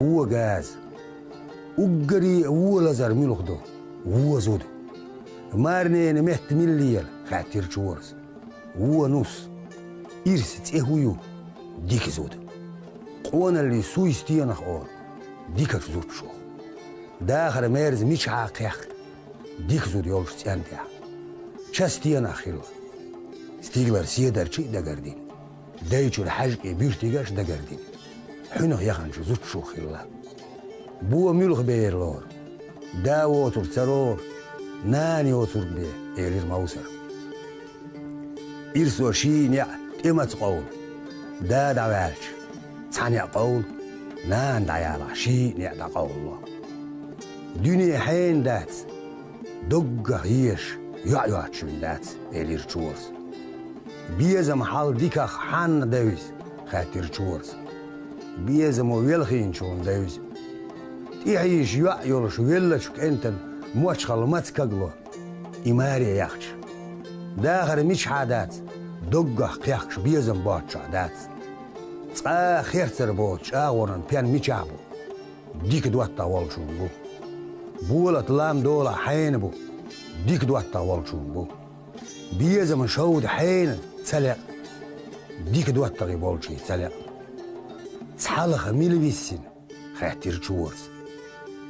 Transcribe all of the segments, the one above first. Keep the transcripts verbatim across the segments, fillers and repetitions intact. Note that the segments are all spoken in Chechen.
Вон газа. Уггаре а вон лазар муьлха ду? Вон зуда. Марнена метта мила лела? — хаьттира Чорас. Вон нус. Ирс цӀе хӀун ю? Дика зуда. Къоналлин суй стенах олу? Дикачу зудчух. Дахар мерза мичахьа кхехка? Дика зуда йолчу цӀен тӀехь. Ча стенах хилла? Стигалара седарчий а дагардина, дайчуьра хьаьжкӀийн буьртигаш а дагардина, хьуьнах яханчу зудчух хилла. Бон муьлха бер лору? Да воцург ца лору, нана йоцург бен, — элира Мовсар. Ирсо ший неӀ тӀе маца къовлу? Да дӀаваьлча, цхьа неӀ къовлу, нана дӀаялахь, ший неӀ дӀакъовлало. Дуьне хьенан дац, доггах езаш йоӀ йоцучун дац, — элира Чорас. Безам хьал диках хьанна девза? — хаьттира Чорас. Безамо велхийначунна девза. ТӀехьийша йоӀ йолуш веллачу кӀентан мочхалла маца кагло? И маре яхча. Дахар мичахьа дац, доггах кхехкаш безам боцчохь дац. Цкъа а херцар боцу чӀагӀонан пен мичахь бу? Дика доттагӀа волчун бу. Болат лам долахь хьенан бу? Дика доттагӀа волчун бу. Безаман шовда хьенан ца лекъа? Дика доттагӀий болчий ца лекъа. Цхьалха мила виссина? — хаьттира Чорас.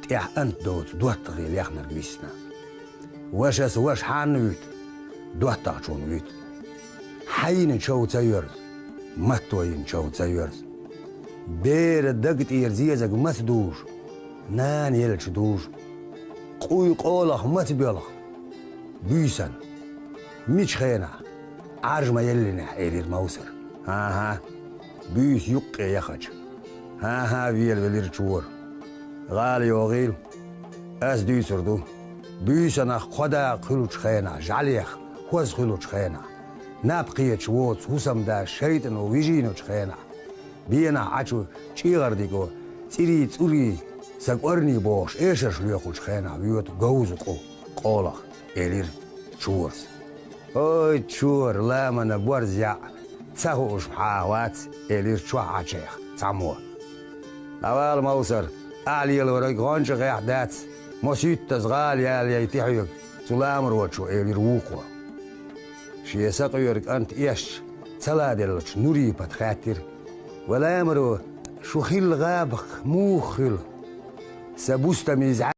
ТӀехь анта доцу доттагӀий лехнарг виссина. Вашас ваша хьанна вуьту? ДоттагӀчунна вуьту. Хьайна чов ца йоьрзу, матто йина чов ца йоьрзу. Бера даг тӀера зезаг маца дужу? Нана елча дужу. Къуй къолах маца боьлху? Буьйсанна. Мичу хенахь? Ӏаржа ма еллинехь, — элира Мовсар. — ХӀан-хӀа. Буьйса юккъе яхача. — ХӀан-хӀа, — велавелира Чора. — ГӀала йогӀийла. Ас дуьйцур ду. Буьйсанах кхо дакъа хуьлучу хенахь, жӀаьлех хӀоза хуьлучу хенахь, наб кхеташ воцу хӀусамда шайтӀано вижийначу хенахь, бенах Ӏачу чӀегӀардиго цӀирий цӀурий, сан кӀорний бохуш эшарш лоькхучу хенахь воьду говза къу къолах, — элира Чорас. — Ой, Чора, ламанан борз яӀ, ца хууш хьан вац, — элира чохь Ӏачех цхьаммо. — ДӀавала, Мовсар, ахь лелориг гӀонча гӀехь дац, мо суьйттаза гӀала яла яйти хьоьга цу ламарочо, — элира вукхо. Шен сакъоьру кӀант эшча, ца ладеллачу Нурипата хаьттира: — Ва ламаро, шу хилла гӀабах муха хуьлу? Сан бустамиз